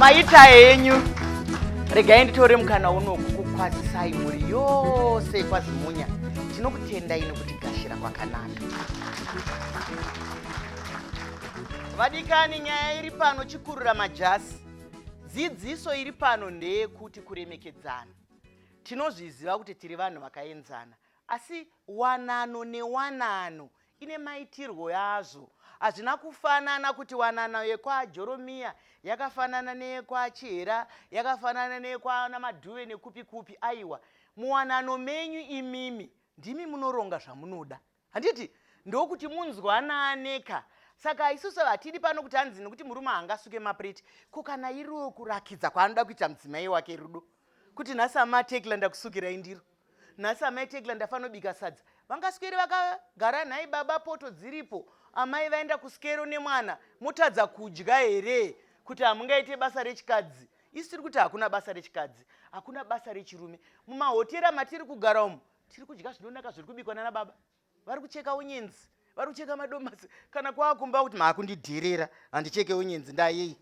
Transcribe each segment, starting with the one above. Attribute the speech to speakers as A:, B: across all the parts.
A: Maita henyu. Regai nditore mukana uno kukukwazisai mhuri yose yekwaZimunya. Tinokutendai nekutigashira kwakanaka. Vadikani, nyaya iri pano chikurura majasi. Dzidziso iri pano ndeyekuti kuremekedzana. Tinozviziva kuti tiri vanhu vakaenzana, asi wanano newanano ine maitirwo yazvo. Hazvina kufanana kuti wanano yekwaJoromiya yakafanana neyekwaChihera, yakafanana neyekwana Madhuve nekupi kupi. Aiwa, muwanano menyu imimi ndimi munoronga zvamunoda. Handiti ndokuti munzwanane ka. Saka isusu hatidi pano kuti hanzi nekuti murume haangasuke mapureti. Ko kana iriwo kurakidza kwaanoda kuita mudzimai wake rudo. Kuti nhasi amai Tekla ndakusukirai ndiro. Nhasi amai Tekla ndafanobika sadza. Vangaswere vakagara nhai baba poto dziripo. Amai vaenda kusikero nemwana motadza kudya here kuti hamungaite basa rechikadzi. Isu tiri kuti hakuna basa rechikadzi, hakuna basa rechirume. Mumahotera matiri kugara umu tiri kudya zvinonaka zviri kubikwa nana baba. Vari kucheka onyenzi, vari kucheka madomasi. Kana kwakumba kuti maakundidherera handicheke onyenzi ndayei.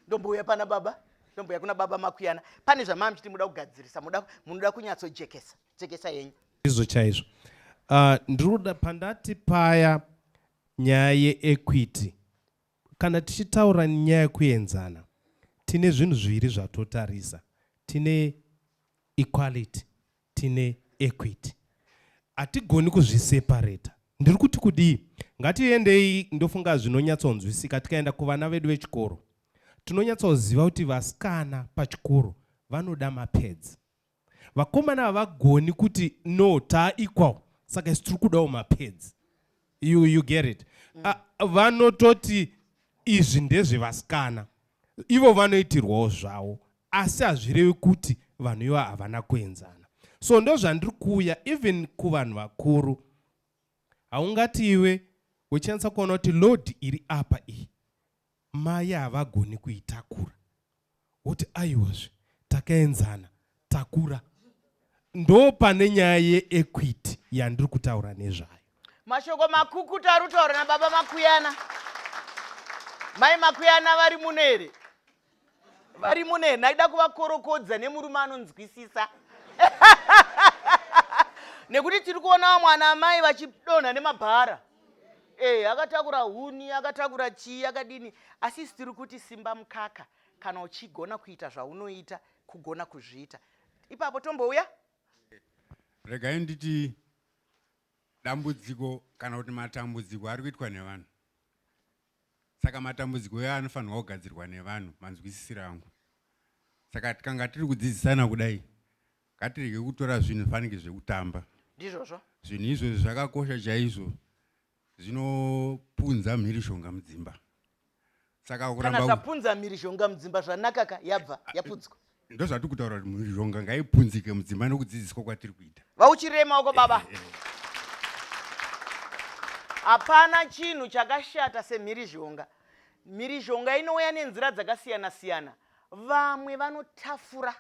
A: Ndombouya pana baba, ndombouya kuna baba Makuyana. Pane zvamaa muchiti muda kugadzirisa, munoda kunyatsojekesa. Jekesa yenyu.
B: Ndizvo chaizvo. Ndiri kuda pandati paya nyaya yeequity. Kana tichitaura nyaya yekuenzana, tine zvinhu zviviri zvatotarisa. Tine equality, tine equity. Hatigoni kuzviseparata. Ndiri kuti kudii? Ngatiendei, ndofunga zvinonyatsonzwisika tikaenda kuvana vedu vechikoro. Tinonyatsoziva kuti vasikana pachikoro vanoda mapads. Vakomana havagoni kuti no taa equal saka isu tiri kudawo mapads. You get it? Vanototi izvi ndezvevasikana. Ivo vanoitirwawo zvavo asi hazvirevi kuti vanhu ivo havana kuenzana. So ndozvandiri kuuya even kuvanhu vakuru. Haungati iwe uchinatsa kuona kuti load iri apa iyi mai havagoni kuitakura. Woti aiwazve takaenzana takura. Ndo pane nyaya yeequity yandiri kutaura nezvayo.
A: Mashoko makukutu ari kutaura nababa Makuyana. Mai Makuyana vari muno here? Vari muno here? Ndaida kuvakorokodza nemurume anonzwisisa. Nekuti tiri kuona vamwe ana amai vachidonha nemabhara. Akatakura huni, akatakura chii, akadini. Asi isu tiri kuti simba mukaka kana uchigona kuita zvaunoita, kugona kuzviita. Ipapo tombouya?
C: Regai nditi dambudziko kana kuti matambudziko ari kuitwa nevanhu. Saka matambudziko iwayo anofanirwa kugadzirwa nevanhu, manzwisisiro angu. Saka tikanga tiri kudzidzisana kudai, ngatirege kutora zvinhu fanike zvekutamba.
A: Ndizvozvo.
C: Zvinhu izvozvo zvakakosha chaizvo, zvinopunza mhirizhonga mudzimba. Saka
A: Kana
C: kuramba
A: zvapunza mhirizhonga mudzimba zvanaka ka, yabva yapunzwa.
C: Ndozvatiri kutaura kuti mhirizhonga ngaipunzike mudzimba nekudzidziswa kwatiri kuita.
A: Vauchirema uko baba. Hapana chinhu chakashata semhirizhonga. Mhirizhonga inouya nenzira dzakasiyana siyana. Vamwe vanotafura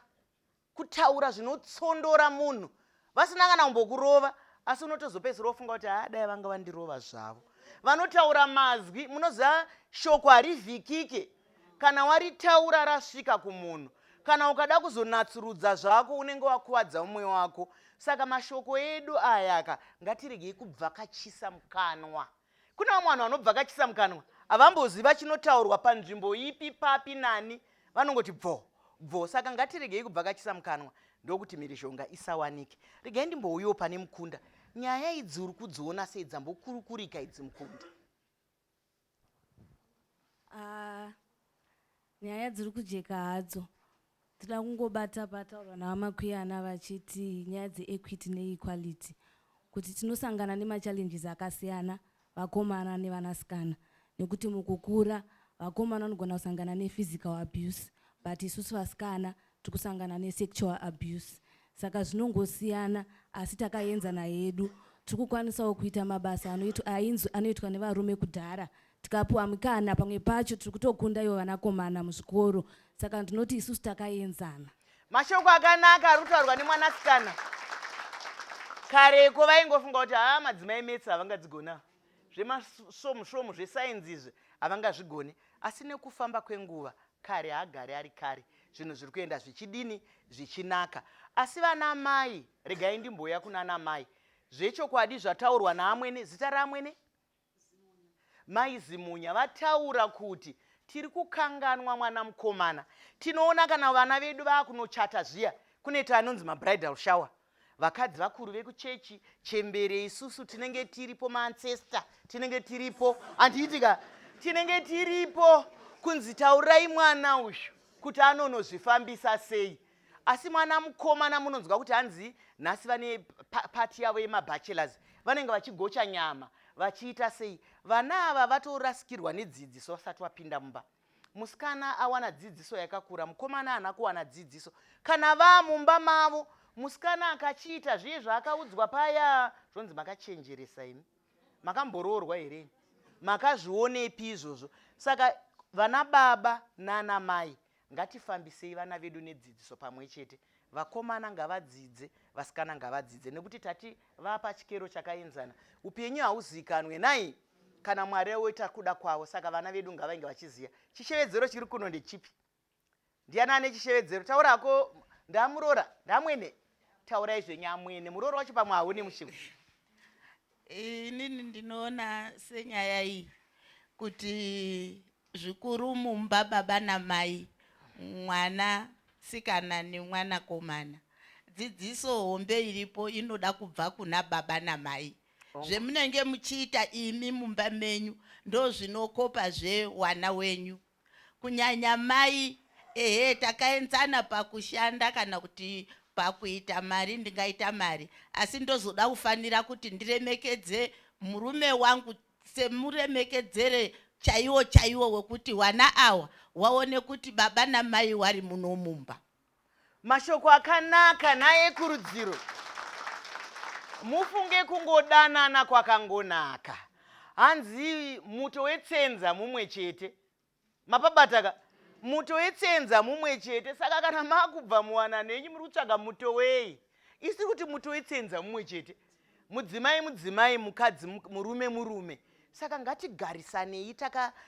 A: kutaura zvinotsondora munhu vasina kana kumbokurova, asi unotozopedzisira wofunga kuti haa dai vanga vandirova zvavo. Vanotaura mazwi, munoziva shoko harivhikike kana waritaura rasvika kumunhu. Kana ukada kuzonatsurudza zvako unenge wakuvadza mumwe wako. Saka mashoko edu aya ka ngatiregei kubvakachisa mukanwa. Kune vamwe vanhu vanobvakachisa mukanwa, havamboziva chinotaurwa panzvimbo ipi papi nani, vanongoti bvo bvo. Saka ngatiregei kubvakachisa mukanwa ndokuti mhirizhonga isawanike. Regai ndimbouyawo pane mukunda. Nyaya idzi uri kudziona sei dzambokurukurika idzi mukunda?
D: Nyaya dziri kujeka hadzo. Tinoda kungobata pataurwa navaMakuyana vachiti nyaya dzeequity neequality, kuti tinosangana nemachallenges akasiyana vakomana nevanasikana, nekuti mukukura vakomana vanogona kusangana nephysical abuse, but isusu vasikana tiri kusangana nesexual abuse. Saka zvinongosiyana, asi takaenzana hedu. Tiri kukwanisawo kuita mabasa anoitwa nevarume kudhara. Tikapiwa mikana pamwe pacho tiri kutokunda ivo vanakomana muzvikoro. Saka ndinoti isusu takaenzana.
A: Mashoko akanaka ari kutaurwa nemwanasikana. Kareko vaingofunga kuti haa madzimai maths havangadzigona, zvemasvomu svomu zvesainzi izvi havangazvigoni. Asi nekufamba kwenguva Kare haagari ari kare. Zvinhu zviri kuenda zvichidini? Zvichinaka. Asi vana mai, regai ndimbouya kunana mai. Zvechokwadi zvataurwa naamwene, zita raamwene? Mai Zimunya vataura kuti tiri kukanganwa mwana mukomana. Tinoona kana vana vedu vakunochata zviya, kunoita anonzi mabridal shower. Vakadzi vakuru vekuchechi, chembere isusu tinenge tiripo, maancestor tinenge tiripo, handiiti ka, tinenge tiripo kunzi taurai mwana uyu kuti anonozvifambisa sei. Asi mwana mukomana munonzwa kuti hanzi nhasi vane pati yavo yemabachelors, vanenge vachigocha nyama vachiita sei. Vana ava vatorasikirwa nedzidziso vasati vapinda mumba. Musikana awana dzidziso yakakura, mukomana haana kuwana dzidziso. Kana vaamumba mavo, musikana akachiita zviye zvaakaudzwa paya, zvonzi makachenjeresa imi, makamboroorwa here imi, makazvionepi izvozvo? Saka vana baba nana mai ngatifambisei vana vedu nedzidziso pamwe chete. Vakomana ngavadzidze, vasikana ngavadzidze, nekuti tati vapa chikero chakaenzana. Upenyu hauzikanwe nhai kana Mwari oita kuda kwavo, saka vana vedu ngavainge vachiziva. Chishevedzero chiri kuno ndechipi? Ndiani ane chishevedzero? Taura hako, ndamurora, ndamwene. Taurai zvenyu amwene, muroora wacho pamwe haone mushe.
E: Inini ndinoona senyaya iyi kuti zvikuru mumba baba namai, mwana sikana nemwanakomana, dzidziso hombe iripo inoda kubva kuna baba namai. Zvemunenge muchiita imi mumba menyu ndozvinokopa zvewana wenyu, kunyanya mai. Ehe, takaenzana pakushanda kana kuti pakuita mari, ndingaita mari, asi ndozoda kufanira kuti ndiremekedze murume wangu semuremekedzere chaiwo chaiwo wekuti wana awa waone kuti baba namai wari muno mumba.
A: Mashoko akanaka naye kurudziro. Mufunge kungodanana kwakangonaka. Hanzi muto wetsenza mumwe chete. Mapabata ka? Muto wetsenza mumwe chete. Saka kana makubva muwanano yenyu muri kutsvaga muto wei? Isi kuti muto wetsenza mumwe chete. Mudzimai mudzimai, mukadzi murume murume. Saka ngatigarisanei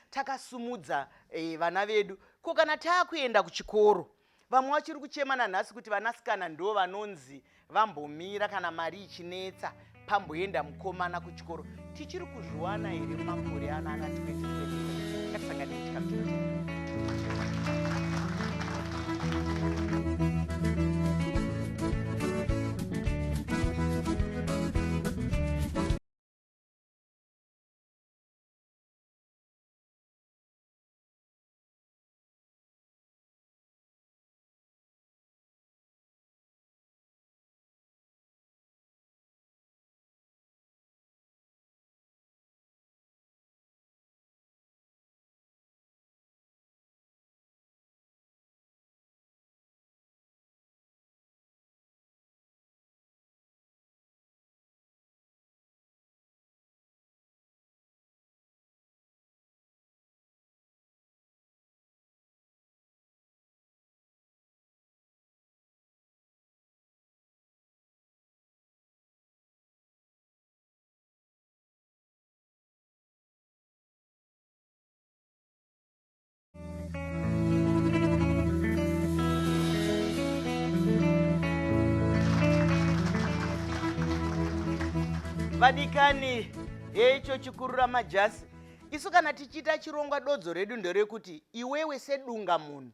A: takasumudza taka vana vedu. Ko kana taakuenda kuchikoro, vamwe vachiri kuchema nanhasi kuti vanasikana ndo vanonzi vambomira kana mari ichinetsa pamboenda mukomana kuchikoro. Tichiri kuzviwana here mumakore ano ana 2020? Ngatisanganei chikamu chinotevera. Vadikani, hecho chikurura majasi. Isu kana tichiita chirongwa dodzo redu nderekuti iwewe sedunga munhu,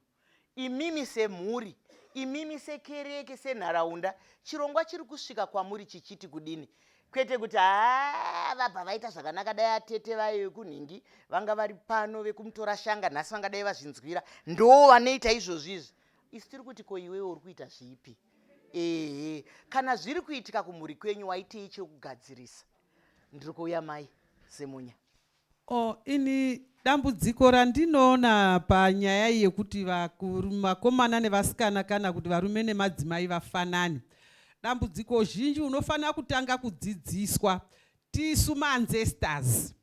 A: imimi semhuri, imimi sekereke, senharaunda, chirongwa chiri kusvika kwamuri chichiti kudini? Kwete kuti haa vabva vaita zvakanaka, dai atete vayo vekunhingi vanga vari pano vekumutora shanga nhasi vangadai vazvinzwira, ndo vanoita izvozvi izvi. Isu tiri kuti ko iwewe uri kuita zvipi? Ehe, kana zviri kuitika kumhuri kwenyu waitei chekugadzirisa? Ndiri kuuya mai Semunya.
F: Oh, ini dambudziko randinoona panyaya iyi yekuti vakomana nevasikana kana kuti varume nemadzimai vafanani, dambudziko zhinji unofanira kutanga kudzidziswa tisu maancestors,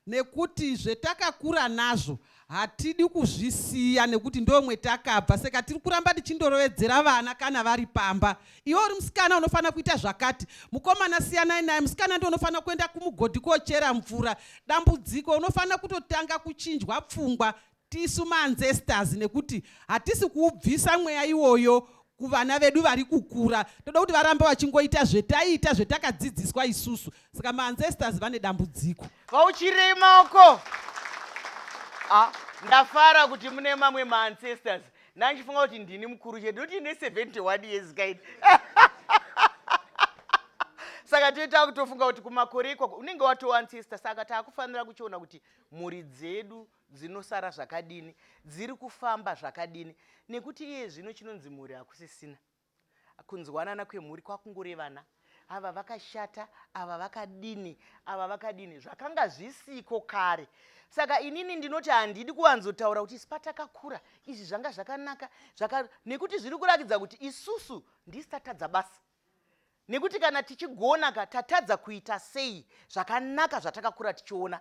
F: nekuti zvetakakura nazvo hatidi kuzvisiya nekuti ndomwe takabva. Saka tiri kuramba tichindorovedzera vana kana vari pamba, iwe uri musikana unofanira kuita zvakati, mukomana siyanai naye, musikana ndiye unofanira kuenda kumugodhi kochera mvura. Dambudziko unofanira kutotanga kuchinjwa pfungwa. Tisu maancestors nekuti hatisi kuubvisa mweya iwoyo kuvana vedu vari kukura. Toda kuti varambe vachingoita zvetaiita zvetakadzidziswa isusu. Saka maancestors vane dambudziko.
A: Vauchirei maoko. Ah, ndafara kuti mune mamwe maancestors. Ndandichifunga kuti ndini mukuru chete, ndokuti ndine 71 years kaini. Saka toita kutofunga kuti kumakore ikoko unenge watova ancestor. Saka taakufanira kuchiona kuti mhuri dzedu dzinosara zvakadini, dziri kufamba zvakadini, nekuti iye zvino chinonzi mhuri hakusisina. Kunzwanana kwemhuri kwakungorevana, ava vakashata, ava vakadini, ava vakadini, zvakanga zvisiko kare. Saka inini ndinoti handidi kuwanzotaura kuti isu patakakura izvi zvanga zvakanaka zvaka, nekuti zviri kurakidza kuti isusu ndisu tatadza basa. Nekuti kana tichigona ka tatadza kuita sei zvakanaka zvatakakura tichiona.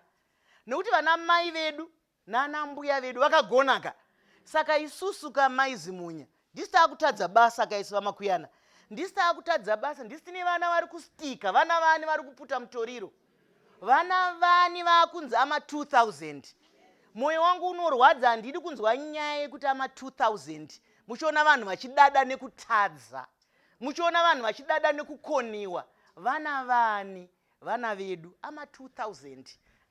A: Nekuti vana mai vedu nana mbuya vedu vakagona ka. Saka isusu ka mai Zimunya ndisu taakutadza basa ka isu vaMakuyana. Ndisu taakutadza basa, ndisu tine vana vari kustika, vana vani vari kuputa mutoriro. Vana vani vaakunzi ama 2000. Moyo wangu unorwadza handidi kunzwa nyaya yekuti ama 2000 muchiona vanhu vachidada nekutadza. Muchiona vanhu vachidada nekukoniwa vana vani vana vedu ama 2000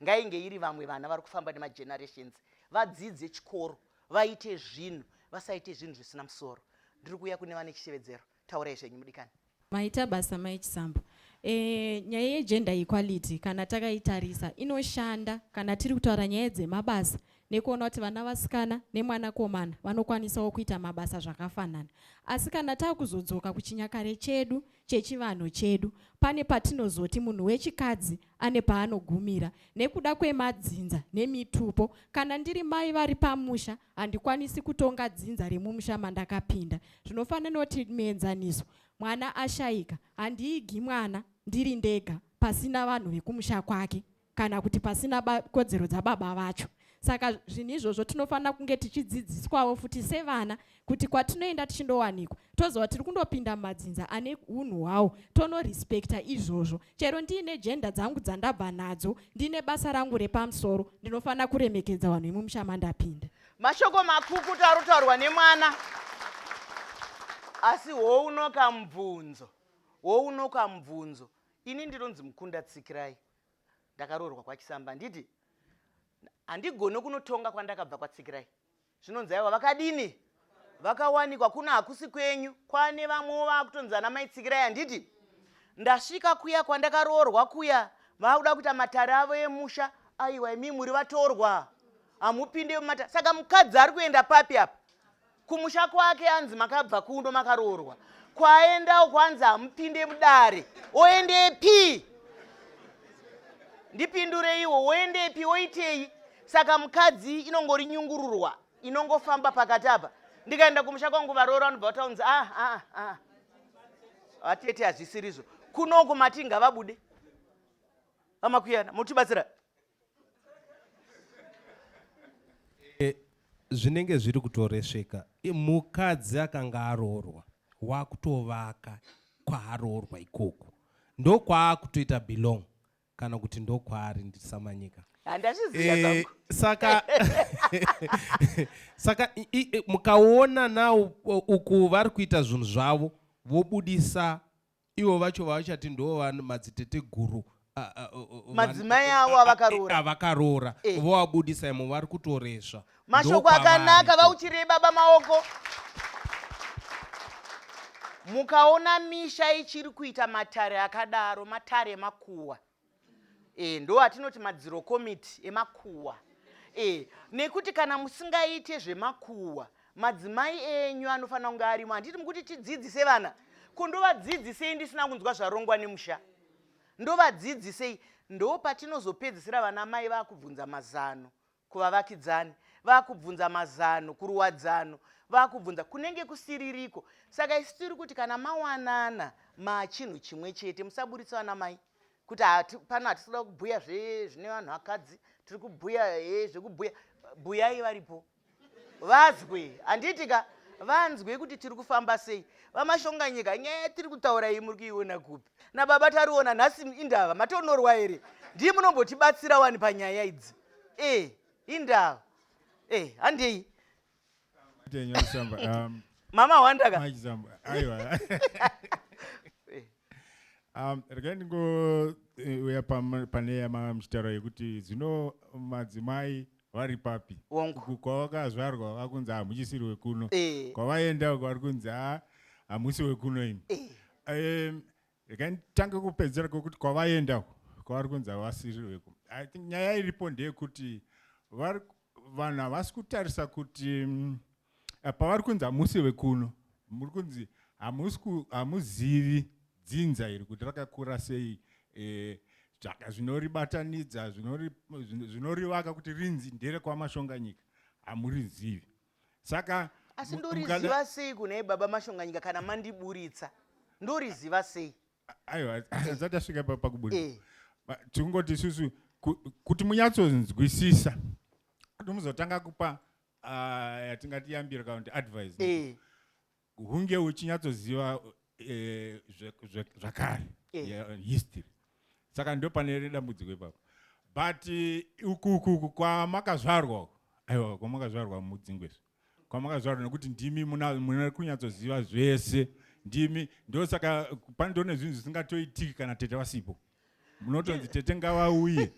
A: ngainge iri vamwe vana vari kufamba nemagenerations vadzidze chikoro vaite zvinhu vasaite zvinhu zvisina musoro. Ndiri kuuya kune vane chitevedzero taurai zvenyu mudikani.
G: Maita basa mai Chisambo. E, nyaya yegender equality kana takaitarisa inoshanda kana tiri kutaura nyaya dzemabasa nekuona kuti vana vasikana nemwanakomana vanokwanisawo kuita mabasa zvakafanana. Asi kana takuzodzoka kuchinyakare chedu chechivanhu chedu, pane patinozoti munhu wechikadzi ane paanogumira nekuda kwemadzinza nemitupo. Kana ndiri mai vari pamusha, handikwanisi kutonga dzinza remumusha mandakapinda. Zvinofanana noti muenzaniso, mwana ashaika, handiigi mwana ndiri ndega pasina vanhu vekumusha kwake. kana kuti pasina kodzero dzababa vacho. Saka zvinhu izvozvo tinofanira kunge tichidzidziswawo futi sevana kuti kwatinoenda tichindowanikwa toziva tiri kundopinda mumadzinza ane unhu hwawo, tonorespekta izvozvo. Chero ndiine jenda dzangu dzandabva nadzo, ndiine basa rangu repamusoro, ndinofanira kuremekedza vanhu vemumusha mandapinda.
A: Mashoko makukutu arotaurwa nemwana, asi hounoka mubvunzo, hounoka mubvunzo. Ini ndinonzi Mukunda Tsikirai, ndakaroorwa kwaChisamba handiti? Handigone kunotonga kwandakabva kwaTsikirai. Zvinonzi aiwa vakadini? Vakawanikwa kuno hakusi kwenyu, kwane vamwewo vakutonzi ana mai Tsikirai handiti? Ndasvika kuya kwandakaroorwa kuya vakuda kuita matare avo emusha, aiwa imi muri vatorwa hamupinde mumatare. Saka mukadzi ari kuenda papi apa? Kumusha kwake anzi makabva kuno makaroorwa, kwaendawo kwanzi hamupinde mudare, oendepi? Ndipindureiwo, woendepi woitei? Saka mukadzi inongori nyungururwa inongofamba pakati apa. Ndikaenda kumusha kwangu varoora vanobva vataunzi ah, ah, ah. Vatete hazvisirizvo kunoku mati ngavabude vaMakuyana mutibatsira.
B: E, zvinenge zviri kutoresveka. Mukadzi akanga aroorwa wakutovaka kwaaroorwa ikoko ndokwaakutoita belong kana kuti ndokwaari ndisamanyika.
A: Handazviziva zvangu.
B: Saka saka mukaona now uku vari kuita zvinhu zvavo vobudisa ivo vacho vavachati ndo madziteteguru
A: madzimai avo avakaroora
B: avakaroora vovabudisa imo vari kutoresva.
A: Mashoko akanaka, vauchirei baba maoko. Mukaona misha ichiri kuita matare akadaro, matare emakuhwa e, ndo atinoti madziro komiti emakuhwa e, nekuti kana musingaite zvemakuhwa madzimai enyu anofanira kunge arimo. Handiti mukuti tidzidzise vana, ko ndovadzidzisei ndisina kunzwa zvarongwa nemusha? Ndovadzidzisei? Ndo patinozopedzisira vana mai vakubvunza mazano kuvavakidzani, vakubvunza mazano kuruwadzano, vakubvunza kunenge kusiririko. Saka isu tiri kuti kana mawanana maachinhu chimwe chete, musaburitsa vana mai kuti pano hatisi kuda kubhuya zvine vanhu vakadzi, tiri kubhuya zvekubhuya. Bhuyai varipo vazwe, handiti ka? Vanzwe kuti tiri kufamba sei. VaMashonganyika, nyaya yatiri kutaura iyi muri kuiona kupi? Nababa tariona nhasi indava matonorwa here? Ndiye munombotibatsira wani panyaya idzi. Indava. Eh, handei.
C: Tenyo Chisamba,
A: Mama wandaka.
C: Mai Chisamba, aiwa.
A: Eh.
C: Regai ndingouya pane yama muchitaura yekuti zvino madzimai vari papi.
A: Wongo.
C: Kwavakazvarwa vakunzi hamuchisiri wekuno.
A: Eh.
C: Kwavaenda uko vari kunzi hamusi wekuno imi.
A: Eh.
C: Regai nditange kupedzera kwekuti kwavaenda uko kwavari kunzi havasiri wekuno. I think nyaya iripo ndeyekuti vanhu havasi kutarisa kuti pavari kunzi hamusi wekuno, muri kunzi hamuzivi dzinza iri kuti rakakura sei, zvinoribatanidza, zvinorivaka kuti rinzi nderekwamashonganyika, hamurizivi. Saka
A: Asi ndoriziva sei kune baba Mashonganyika kana mandiburitsa? Ndoriziva sei?
C: Aiwa, asati tasvika pakuburitsa.
A: Eh.
C: Tingoti isusu kuti munyatsonzwisisa, kuti muzotanga kupa yatingati yambiro kana kuti advice.
A: Eh.
C: Hunge uchinyatsoziva zvakare,
A: Eh.
C: history. Saka ndo pane dambudziko ipapo. But uku kwamakazvarwa uku, aiwa, kwamakazvarwa mudzingwezvo. Kwamakazvarwa nekuti ndimi muna kunyatsoziva zvese. Ndimi, ndosaka pandone zvinhu zvisingatoitiki kana tete vasipo. Munotonzi tete ngavauye.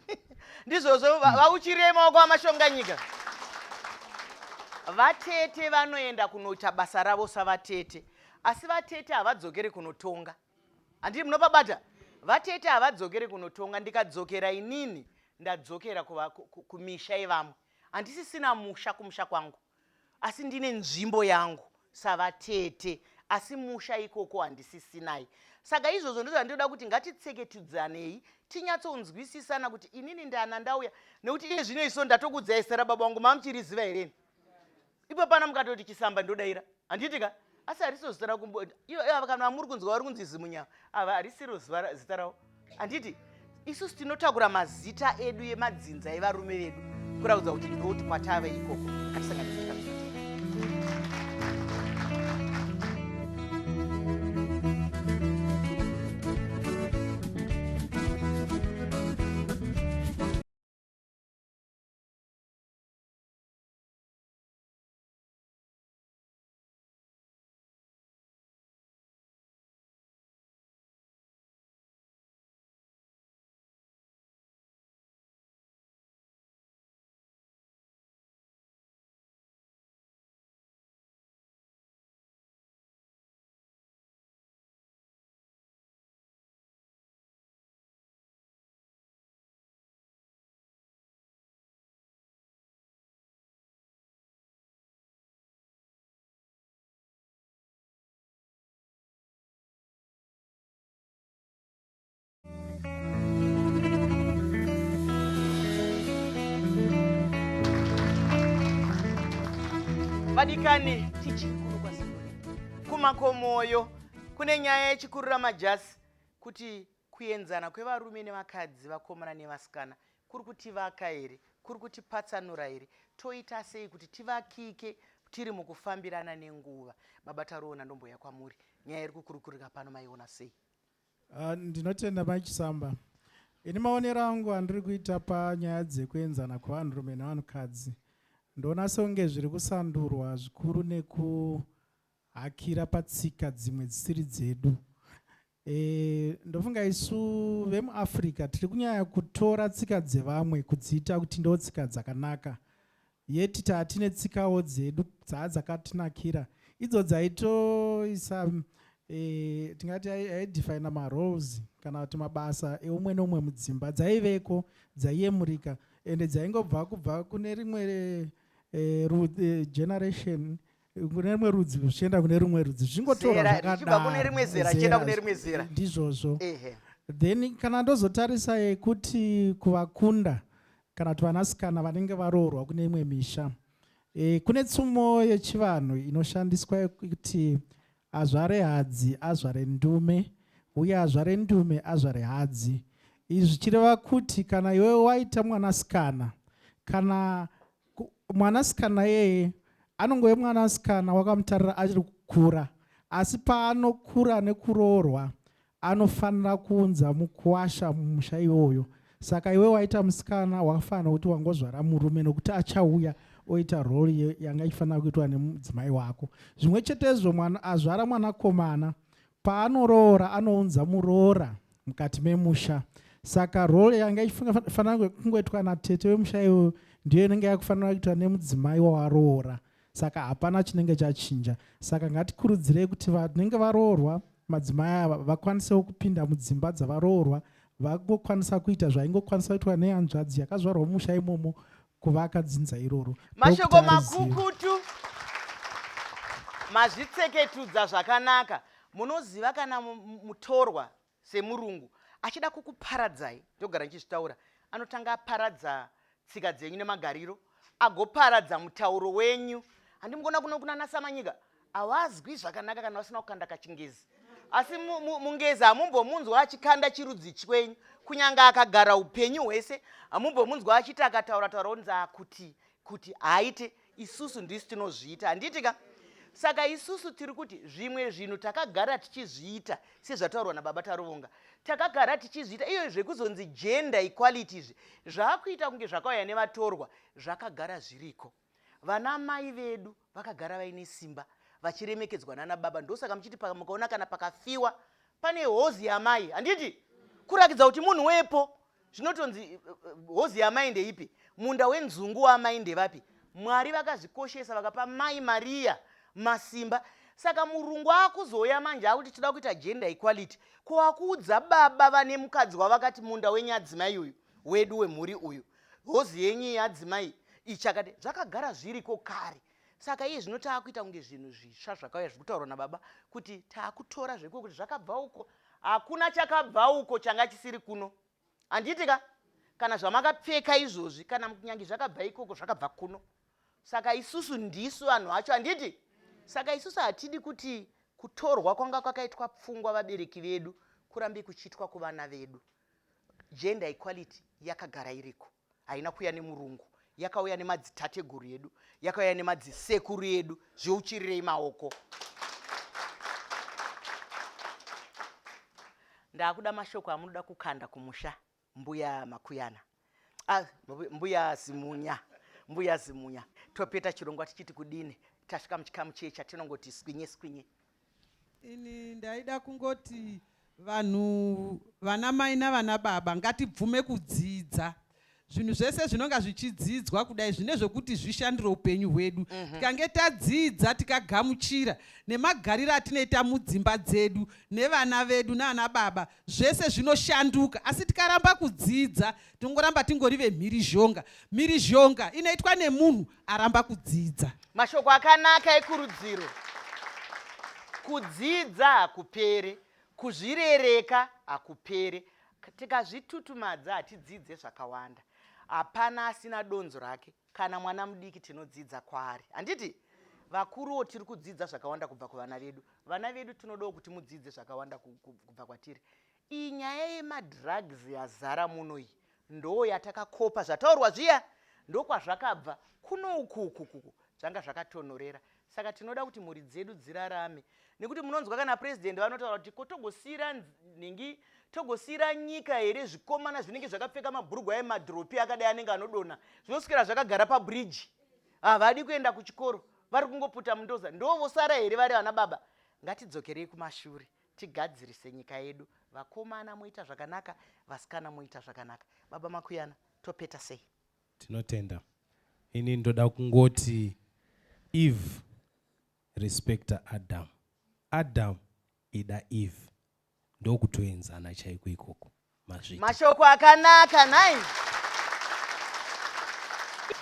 A: Ndizvozvo, vauchirei maoko aMashonganyika. Vatete vanoenda kunoita basa ravo savatete, asi vatete havadzokeri kunotonga. Handiti munopabata? Vatete havadzokeri kunotonga. Ndikadzokera inini, ndadzokera kumisha yevamwe. Handisisina musha kumusha kwangu, asi ndine nzvimbo yangu savatete, asi musha ikoko handisisinai. Saka izvozvo ndizvo zvandinoda kuti ngatitseketedzanei, tinyatsonzwisisana kuti inini ndana ndauya, nekuti iye zvino iso ndatokudzai zita rababa vangu, mamuchiriziva here? Ipo pana mukatoti Chisamba ndodaira, handiti ka? Asi harisiro zita rakumbo, iyo, iyo, kana muri kunzwa vari kunzi Zimunya, ava harisiro zita ravo, handiti? Isusu tinotakura mazita edu emadzinza evarume vedu kuratidza kuti ndoti kwatave ikoko. Ngatisanganise chikamu. Vadikani, tichiri kuno kwaZimbabwe kumakomoyo kune nyaya yechikurura majasi kuti kuenzana kwevarume nevakadzi, vakomana nevasikana kuri kutivaka here, kuri kutipatsanura here? Toita sei kuti tivakike tiri mukufambirana nenguva? Baba Taroona, ndomboya kwamuri. Nyaya iri kukurukurika pano maiona sei?
H: Ndinotenda Mai Chisamba. Ini maonero angu andiri kuita panyaya dzekuenzana kwevanhurume nevanhukadzi, ndoona sekunge zviri kusandurwa zvikuru nekuhakira patsika dzimwe dzisiri dzedu. Ndofunga isu vemuAfrica tiri kunyanya kutora tsika dzevamwe kudziita kuti ndo tsika dzakanaka, yeti taatine tsikawo dzedu dzaa dzakatinakira, idzo dzaitoisa tingati aidefina maroles kana kuti mabasa eumwe neumwe mudzimba, dzaiveko, dzaiyemurika, ende dzaingobva kubva kune rimwe generation, kune rimwe rudzi zvichienda kune rimwe rudzi, zvichingotorwa.
A: Zera, zvichibva kune rimwe zera zvichienda kune rimwe zera.
H: Ndizvozvo.
A: Ehe.
H: Then kana ndozotarisa yekuti kuvakunda kana kuti vanasikana vanenge varoorwa kune imwe misha, kune tsumo yechivanhu inoshandiswa yekuti azvare hadzi azvare ndume, uye azvare ndume azvare hadzi. Izvi zvichireva kuti kana iwe waita mwanasikana, kana mwanasikana iyeye anongove mwanasikana wakamutarira achiri kukura, asi paanokura nekuroorwa anofanira kuunza mukuwasha mumusha iwoyo. Saka iwe waita musikana, wakafanira kuti wangozvara murume, nokuti achauya oita role yanga ichifanira kuitwa nemudzimai wako. Zvimwe chetezvo mwana azvara mwanakomana paanoroora anounza muroora mukati memusha saka role yanga ichifanira kungoitwa natete wemusha iyoyo ndiyo inenge yakufanira kuitwa nemudzimai wawaroora saka hapana chinenge chachinja saka ngatikurudzirei kuti vanenge varoorwa madzimai ava vakwanisewo kupinda mudzimba dzavaroorwa vangokwanisa kuita zvaingokwanisa kuitwa nehanzvadzi yakazvarwa mumusha imomo kuvaka dzinza iroro.
A: Mashoko makukutu mazvitseketudza zvakanaka. Munoziva kana mutorwa semurungu achida kukuparadzai, ndogara ndichizvitaura, anotanga aparadza tsika dzenyu nemagariro, agoparadza mutauro wenyu. Handimugona kuno kunana Samanyika hawazwi zvakanaka kana vasina kukanda kachingezi asi mungezi hamumbomunzwa achikanda chirudzi chwenyu kunyange akagara upenyu hwese hamumbomunzwa achiti akataura taura onzi akuti kuti haaite isusu ndisu tinozviita handiti ka saka isusu tiri kuti zvimwe zvinhu takagara tichizviita sezvataurwa nababa tarovonga takagara tichizviita iyo zvekuzonzi gender equality izvi zvaakuita kunge zvakauya nevatorwa zvakagara zviriko Vana mai vedu vakagara vaine simba vachiremekedzwa nana baba ndosaka muchiti mukaona kana pakafiwa pane hozi yamai handiti kurakidza kuti munhu wepo zvinotonzi eh, eh, hozi yamai ndeipi munda wenzungu wamai ndevapi mwari vakazvikoshesa vakapa mai mariya masimba saka murungu akuzouya manje akuti tinoda kuita gender equality ko akuudza baba vane mukadzi wavakati munda wenyadzimai uyu wedu wemhuri uyu hozi yenyu yadzimai ichakati zvakagara zviriko kare saka iye zvino taakuita kunge zvinhu zvitsva zvakauya zviri kutaurwa nababa kuti taakutora zveko kuti zvakabva uko hakuna chakabva uko changa chisiri kuno handiti ka kana zvamakapfeka izvozvi kana kunyange zvakabva ikoko zvakabva kuno saka isusu ndisu vanhu vacho handiti saka isusu hatidi kuti kutorwa kwanga kwakaitwa pfungwa vabereki vedu kurambe kuchiitwa kuvana vedu Gender equality yakagara iriko, haina kuuya nemurungu, yakauya nemadzitateguru edu, yakauya nemadzisekuru edu. Zviuchirirei maoko. Ndakuda mashoko amunoda kukanda kumusha, mbuya Makuyana. Ah, mbuya Zimunya, mbuya Zimunya. Topeta chirongwa tichiti kudini? Tasvika muchikamu chiye chatinongoti swinye swinye.
F: Ini ndaida kungoti vanhu vana mai navana baba ngatibvume kudzidza zvinhu zvese zvinonga zvichidzidzwa kudai zvine zvokuti zvishandire upenyu hwedu mhm. tikange tadzidza tikagamuchira nemagariro atinoita mudzimba dzedu nevana vedu naana baba zvese zvinoshanduka asi tikaramba kudzidza tinongoramba tingori vemhirizhonga mhirizhonga inoitwa nemunhu aramba kudzidza
A: mashoko akanaka ekurudziro kudzidza hakupere kuzvirereka hakupere tikazvitutumadza hatidzidze zvakawanda hapana asina donzo rake kana mwana mudiki tinodzidza kwaari handiti vakuruwo tiri kudzidza zvakawanda kubva kuvana vedu vana vedu tinodawo kuti mudzidze zvakawanda kubva kwatiri Iyi nyaya yemadrugs yazara muno iyi ndoo yatakakopa zvataurwa zviya ndokwazvakabva kuno uku uku kuku zvanga zvakatonhorera saka tinoda kuti mhuri dzedu dzirarame nekuti munonzwa kana president vanotaura kuti ko togosiira nhingi togosiira nyika here zvikomana zvinenge zvakapfeka mabhurugwa emadhiropi akadai anenge anodonha zvinoswera zvakagara pabridge havadi kuenda kuchikoro vari kungoputa mundoza ndovosara here vari vana baba ngatidzokerei kumashure tigadzirise nyika yedu vakomana moita zvakanaka vasikana moita zvakanaka baba makuyana topeta sei
B: tinotenda ini ndoda kungoti eve respecta adam adam ida eve ndokutoenzana chaiko ikoko
A: Mazvita. Mashoko akanaka nhai.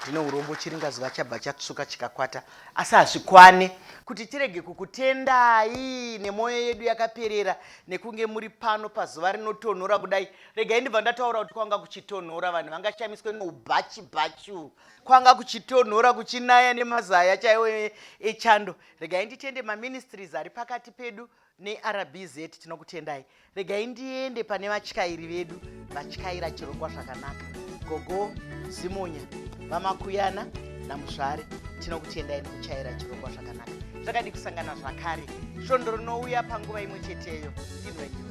A: Ndine urombo chiringazuva chabva chatsvuka chikakwata asi hazvikwane kuti tirege kukutendai nemwoyo yedu yakaperera nekunge muri pano pazuva rinotonhora kudai. Regai ndibva ndataura kuti kwanga kuchitonhora vanhu vangashamiswe noubhachi bhachu. Kwanga kuchitonhora kuchinaya nemazaya chaiwo echando. Regai nditende maministries ari pakati pedu neRBZ tinokutendai. Regai ndiende pane vatyairi vedu vatyaira chirongwa zvakanaka. Gogo Zimunya, VaMakuyana naMuzvare tinokutendai nekuchaira chirongwa zvakanaka. Zvakadi kusangana zvakare svondo rinouya panguva imwe cheteyo. Ndinwenyu.